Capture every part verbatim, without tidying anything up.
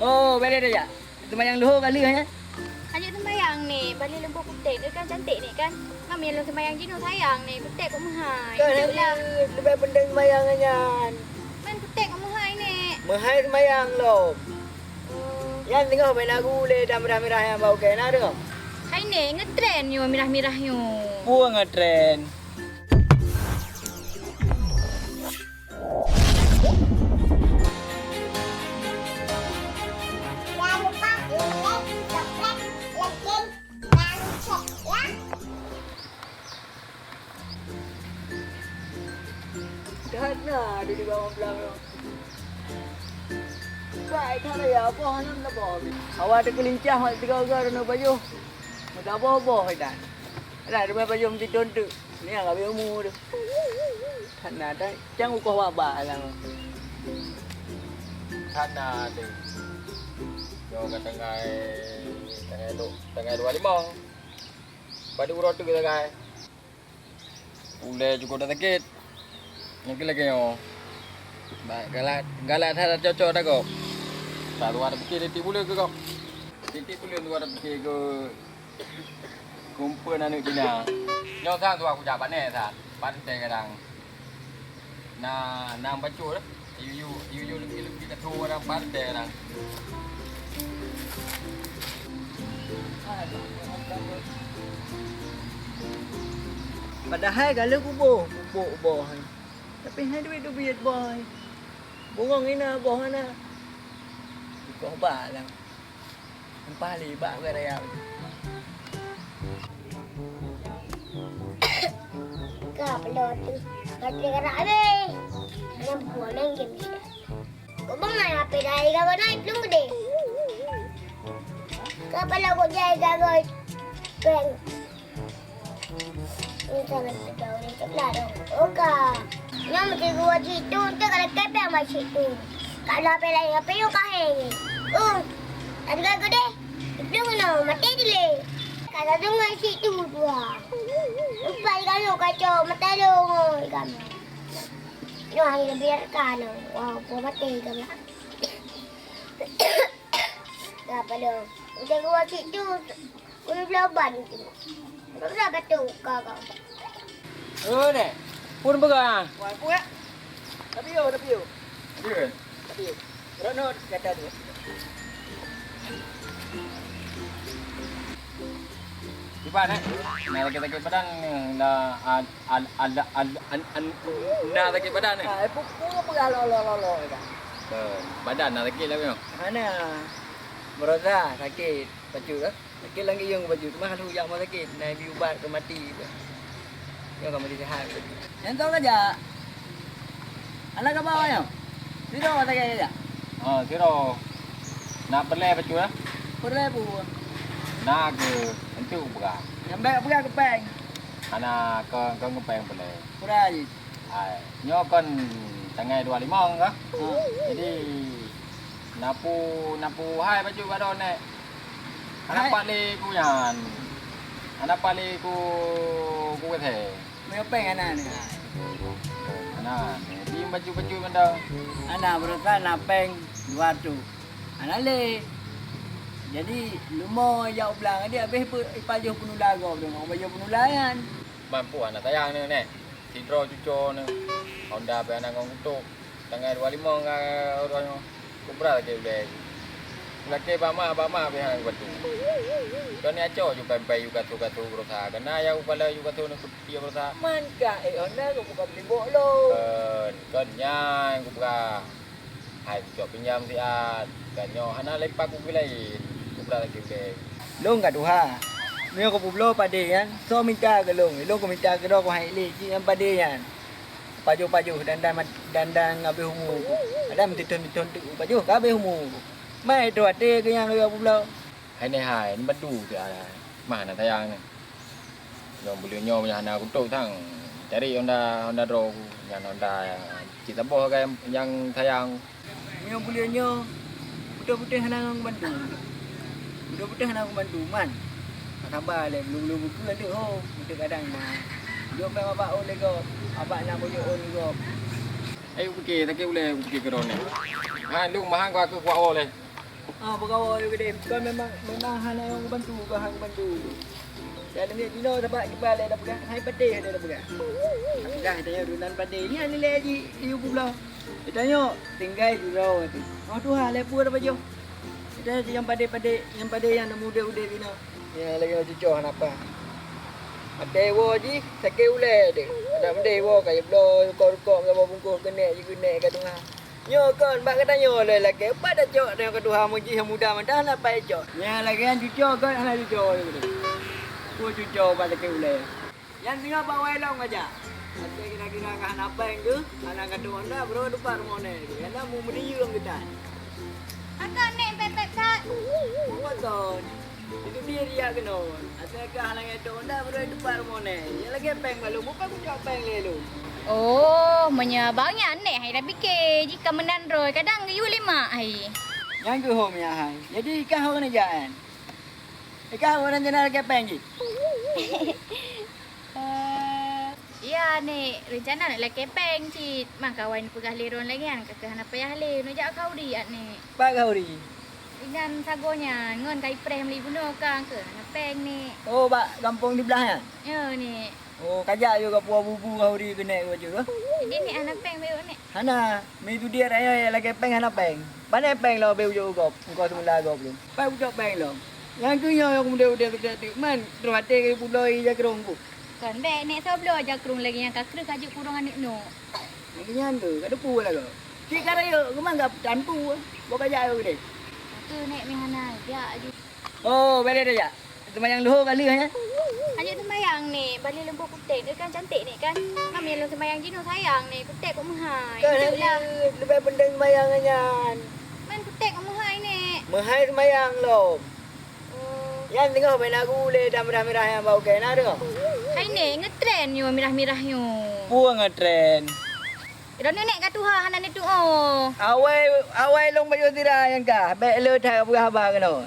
Oh, bèk lé jak. Seumayang luhô ka lheueh nyan. Hana seumayang ni, bali leumbô kutek ni kan cantik ni kan. Ngam nyang lôn seumayang jinoe sayang ni, kutek kok meuhai. Kan leubeh penting seumayang nyan. Man kutek kok meuhai ni. Meuhai seumayang lom. Oh. Nyan teungoh bèk lagu lé dan mirah-mirah nyang bak ukèe na deungoe. Hai ni, ngetren nyoe mirah-mirah nyoe. Peue ngetren? Jangan lupa like, subscribe, lonceng, dan share ya. That na di bawah belang. Baik, hana ya, apa hana nak bawa. Awak ada kelincah, mak tiga orang nak baju. Mata boh-boh dah. Dah, dia baju mesti tontok. Ni yang habis umur tu. Hana dah, cang ukoh babak lah. Hana deh. Nyoe ka tanggai, tanggai du-, tanggai dua lima. Pada uroe tu kita, guys. Ulèe cukup dah sakét. Nyan keuh lagèe nyoe. Ba, galak, galak that cocok dah gob. Satu ada pikir titik buleuen keu gob. Titik buleuen tu ada pikir keu kumpul aneuk Cina. Nyoe sang tu aku jak pané sang. Pantai kadang. Na, na bacut dah. Yu, yu, yu, yu, leuki, leuki, ka tuwo dah pantai dah. Padahai ka lheueh kuboh pupuk boh nyan. Tapi hai duit teubiet boh nyan. Bungong ina boh na. Dikoh bak lam. Empah lé bak bukan raya. Ka peuloh tu. Baterai ka rap habéh. Hana buah main game dah. Kok bangai H P dah, iga bangai plueng geudeh. Ka peuloh kok jai iga goi. Peng. Ini sangat pedas, ini coklat dong. Oka. Nyoe mesti gua situ, tu kalau kepeng masih tu. Kalau H P lain, H P yuk kaheng. Uh, tadi kan gede. Itu kena mati dulu. Kata tu ngan situ dua. Empat kali kacau, mata lu ngoi kamu. Nyoe hanya biarkan. Wah, gua mati kamu. Dah pada. Udah gua situ. Udah belaban tu. Udah kata ka ka. Oh, dek. Pun pegang. Wah, pun ya. Tapi yo, tapi yo. Iya. Tapi yo. Rono kata tu. Cuba, eh. Nah, sakit-sakit badan, nah, ad-, al-, al-, al-, an-, an-, nah, sakit badan, eh. Ah, pu-, pu-, peugah lo, lo, lo, lo, kan. Eh, badan nah sakit lah, memang. Mana? Meroza sakit, bacut, eh. Sakét lam giyong bacut, teuma hana jak rumoh sakét, na ibi ubat keu mati. Nyoe ka mati seuhat. Nyang tông ka jak. Alah ka bawa nyoe. Sidroe sakét ka jak. Ha, sidroe. Na peureulèe bacut, eh? Peureulèe peue? Na keu, enteuk peugah. Nyang bèk peugah keu pèng. Hana, kon, kon keu pèng peureulèe. Peue jih? Hai, nyoe kon tanggai dua lima ka. Ha. Jadi, na pu-, na pu hai bacut bak droeneuh. Hana pat lé ku nyan. Hana pat lé ku, ku keuthèe. Meunyoe pèng hana nyoe. Hana, di bacut-bacut mantong. Hana, baroesa na pèng dua reutôh. Hana lé. Jadi, leumo jak u blang, jadi abéh ipajoh peunula gob deungon pajoh peunula nyan. Mampu hana sayang nyoe neh. Sidroe cucoe nyoe, Honda pih hana ngon kutok. Tanggai dua lima ka uroe nyoe. Kubra lagèe ulèe. Kulakèe bak ma, bak ma pih hana kubantu. Kon nyoe acoe ju pèng-pèng ju gasoh-gasoh beurasa. Keunan nyang kupala ju gasoh nyoe kutie beurasa. Man ka ék Honda keu buka beli bok lôn. Kon, kon nyan kubra. Hai kucok pinjam siat, ka nyoe hana leupah keu laén, kubra lagèe ulèe. Lôn ka tuha. Meunyoe kupeubloe padé nyan, soe minta keu lôn, lôn kuminta keudroe kuhai lé cit nyan padé nyan. Pajoh-pajoh dandan mat-, dandan abéh umu ku. Adak meuteuthon-teuthon teuk pajoh ka abéh umu ku. Mai troh até keu nyang ka peubloe. Hai nyoe hai, nibak tu teuh ai. Mah na sayang nyoe. Nyoe buleuen nyoe meunyoe hana kutok sang, cari Honda, Honda droe ku. Nyan Honda cit saboh kai nyang sayang. Meunyoe buleuen nyoe, beutôi-beutôi hana ngon kubantu. Beutôi-beutôi hana ngon kubantu, man. Saba lé, bulu-bulu buku ada ho, beutôi kadang na. Jok pèng abak ôn lé gob, abak na bujok ôn lé gob. Ayo pike, sakét ulèe pike keudroe nyoe. Ha, lôn mahang keu aku kuat woe lé. Ah, beurawa yue keudeh. Kon memang, memang hana nyang bantu, kon hana bantu. Dan ni dinoe sabab kiban lé dah peugah, hai patéh lé dah peugah. Dah tanya dunan patéh. Ni hana lé ji, yue publoe. Tanya tinggai jurau tu. Oh, tuha lé pue dah pajoh. Tanya nyang patéh-patéh, nyang patéh nyang udép-udép inoe. Nyan lagèe cucoh hana paih. Até woe jih sakét ulèe deh. Adak meudeh woe ka jibloe rukok-rukok, meusaboh bungkôh keuneuk jikeuneuk ka tuha. Nyoe kon bak geutanyoe lé lakèe, pat tacok tanyoe ka tuha, meujih nyang muda mantong hana paih cok. Nyan lagèe nyan cucoe kon hana cucoe lé deh. Peue cucoe bak sakét ulèe. Nyan singoh bak wai lom ka jak. Até kira-kira ka hana péng geuh, hana ka tuha honda, bro, dupat rumoh nèh. Nyang na mu meudiyeueng geutan. Akan nèh pepet that. Apa kon? Itu dia riak keunoe. Asai kah lagèe tu, ndak beureueh teumpat rumoh nèh. Nyang lagèe péng balu, mupa kucok péng lé lôn. Oh, meunyoe abang nyan nèh hai tapike, jih ka meunan droe, kadang geuyue lé mak hai. Nyang keuh ho meunyo hai. Jadi kah ho keuneuk jak nyan? Kah ho rencana lagèe péng jih? Eh, iya, Nek. Rencana nak lakèe péng cit. Mah kawan peugah lé droen lagèe nyan, ka keuh hana payah lé neujak khauri, Nek. Pat khauri? Inan sagoe nyan, ngon ka ipreh meuli bunoe ka, keuh hana péng, Nek. Oh, bak gampông siblah nyan? Yo, Nek. Oh, kajak yue kapuwoe bubu khauri keuneuk baju tu? Jadi, Nek, hana péng bayeue, Nek? Hana. Mi tu dia raya nyang lakèe péng hana péng. Pane péng lom bèk ujok u gob, muka seumula gob lom. Pai ujok péng lom. Nyang keuh nyoe nyang udép-udép keudéh teuk man, troh até keu pulo i jakrong ku. Kon bèk, Nek, soe bloe jakrong lagèe nyang ka kreueh ka jeuet kurong aneuk nok. Nyang keuh nyan tu, ka teupeue lagoe. Cit ka rayeuk, keuman ka tantu, boh ka jak ayô keudéh. Ka keuh, Nek, meuhana jak aju. Oh, bèk lé tajak. Seumayang luhô ka lheueh nyan. Hana seumayang, Nek. Bali leumbô kutek, dia kan cantik, Nek, kan? Ngam nyang lôn seumayang jinoe sayang, Nek. Kutek kok meuhai. Kan hana leubeh penting seumayang nyan. Man kutek kok meuhai, Nek. Meuhai seumayang lom. Oh. Nyan teungoh bak lagu lé dan mirah-mirah nyang bak ukèe na tu. Hai, Nek, ngetren nyoe mirah-mirah nyoe. Peue ngetren? Droeneuh nèk ka tuha hana neutuoh. Awai, awai lôn bayeue sira nyang kah, bèk le that peugah haba keunoe.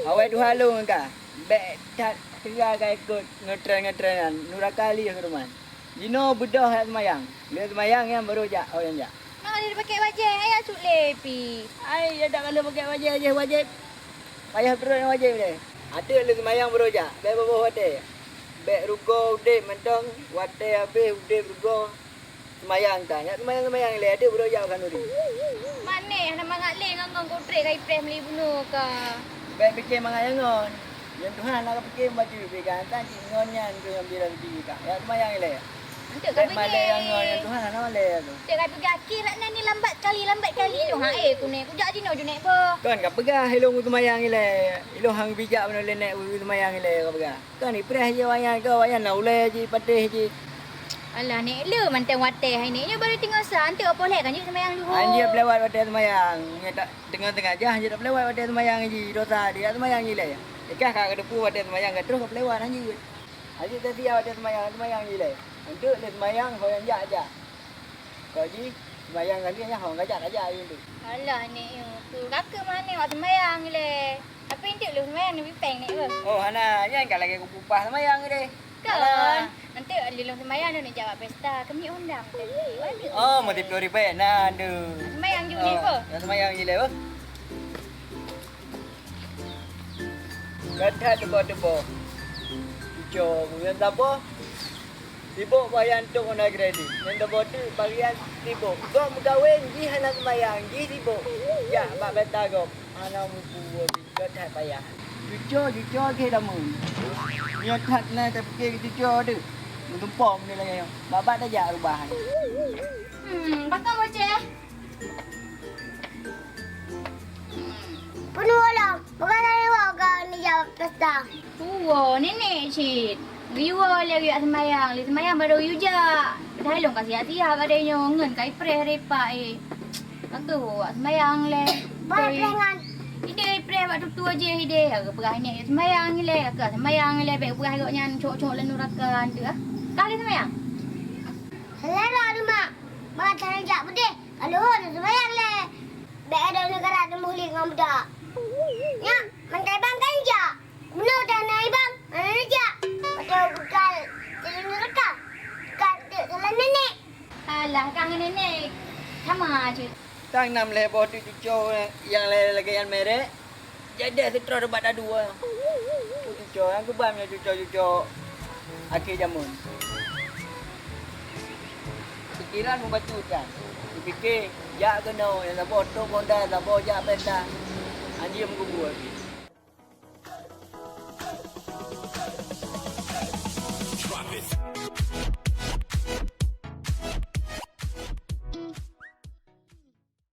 Awai tuha lôn nyang kah, bèk that sira ka ikot ngetren-ngetren nyan, nuraka lé keuruman. Jinoe beudôh jak seumayang, le seumayang nyan barô jak, awai nyan jak. Mak, lé pakai bajèe, ayah cut lé pi. Ai, ya dak ka le pakai bajèe, bajèe wajéb. Payah treuk nyang wajéb deh. Ateueh le seumayang barô jak, bèk boh watèe. Bèk rugoe udép mantong, watèe habéh udép rugoe. Seumayang ka, nyak seumayang-seumayang ilèe, adak beurôh jak u khanuri. Mak, nèk hana mangat lé ngon-ngon kutrek ka ipreh meuli bunoe ka. Bèk pike mangat nyan ngon. Nyang Tuhan hana kapike bak bacut pih ka, tan cit ngon nyan keuh nyang bri raseuki ka. Nyak seumayang ilèe. Enteuk ka bèk malèe ngon, nyang Tuhan hana malèe tu. Enteuk ka peugah, "Kira na ni lambat kali, lambat kali." Nyoe ha, eh, kunèk kujak jinoe ju nèk boh. Kon kapeugah ilôn seumayang ilèe. Ilôn han bijak bunoe lé nèk seumayang ilèe kapeugah. Kan ipreh jih awak nyan, keu awak nyan na ulèe jih, patéh jih. Alah, nèk le mantong watèe hai nèk. Nyoe baru teungoh sa, enteuk poh lhèe kan jih seumayang luhô. Anjir peulewat watèe seumayang. Nyoe tak teungoh-teungoh jah, anjir tak peulewat watèe seumayang jih. Dosa dia seumayang jih lé. Ikah ka kateupeue watèe seumayang ka troh ka peulewat anjir. Anjir teusia watèe seumayang, seumayang jih lé. Enteuk lé seumayang, ho nyang jak-jak. Kok jih seumayang kali nyan ho kajak-kajak jih tu. Alah, nèk nyoe. Tu ka keuh mah nèk wak seumayang lé. Tapi enteuk lôn seumayang neubri péng nèk beuh. Oh, hana. Nyan ka lagèe kupeupah seumayang deh. Kon. Hana. Enteuk lôn seumayang lôn jak bak pesta. Keuneuk undang tadi. Oh, meusiploh ribèe na tu. Seumayang ju nèk beuh. Nyan seumayang jih lé beuh. Ka that teuboh-teuboh. Cuco, buleuen saboh. Sibok bayan tok na kredit. Nyan teuboh teuk bagian sibok. Gob meukawén jih hana seumayang, jih sibok. Jak bak pesta gob. Hana meupuwoe jih, ka that payah. Cuco, cuco keu damun. Nyoe that na tapike keu cuco teuk. Meutumpom ni lagèe nyoe. Babah tajak rubah. Hmm, pakon boceh? Peue neuwoe lom, bukan dari woe kau ni jawab pesta. Woe, nenek cit. Geuyue lé geuyue seumayang, lé seumayang baru geuyue jak. Padahai lôn ka siap-siap gadôh nyoe ngon ka ipreh repak eh. Ka keuh woe seumayang lé. Bah, ideh. Ideh ipreh bak tutu aja ideh. Ka peugah nenek seumayang lé, ka seumayang lé, bèk peugah gobnyan cok-cok lé nuraka tu ah. Ka lé seumayang? Selera tu, Mak. Bah, tanah jak pedih. Ka lheueh neuseumayang lé, bèk droeneuh karap teumbôh lé ngon budak. Nyak, mantai bang kan jak. Meunoe tanah ibang, hana neujak. Padahai bukal teuleueng neureuka. Ka teuk salah nenek. Alah, ka ngon nenek sama cit. Tang nam lhèe boh teuk cuco nyang lagèe nyan merek, jadeh seutroh bak dadu. Cuco nyang keubah nyoe cuco-cuco akhé jameun. Pikiran mubacut kan. Kupike, jak keunoe, nyang saboh trok Honda, saboh jak pesta. Anjeue meugubu lagi.